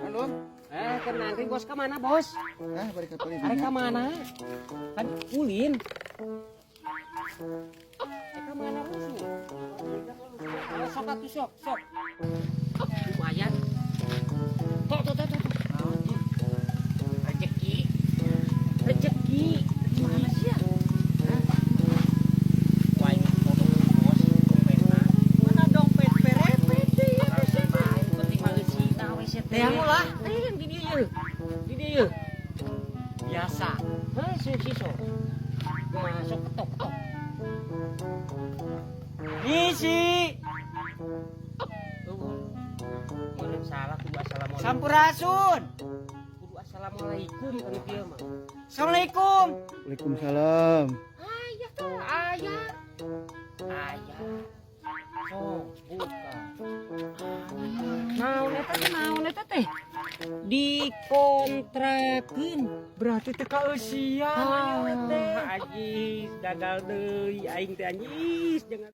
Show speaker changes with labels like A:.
A: Halo.
B: Eh, tenang, Bos, ke mana, Bos?
A: Ah, balik ke
B: Arek ka mana? Kan ulin. Eh, ka mana, Bos? Eh, sok atuh, sok, sok. Lumayan. Tok, tok, tok, tok. Rezeki. Rezeki. Mana sih ya? Hah? Wah, ini foto bos, dompetna.
C: Mana dompet perepet ya?
B: Penting mah eusina we sia teh.
C: Teh lah.
B: Eh, di dieu ye. Di dieu ye.
C: Biasa.
B: Hah, si si sok. Kumaha, sok ketok ketok.
C: Misi.
B: Tuh. Meureun salah, kudu assalamualaikum.
C: Sampurasun.
B: Kudu assalamualaikum kan kieu mah.
C: Assalamualaikum.
A: Waalaikumsalam.
B: Ayah tah, ayah. Ayah. Sok buka. Naon eta teh, naon eta teh? Dikontrakeun.
C: Berarti teh kaeusian
B: Ah,
C: teh.
B: anjis, gagal deui aing teh, anjis, jangan.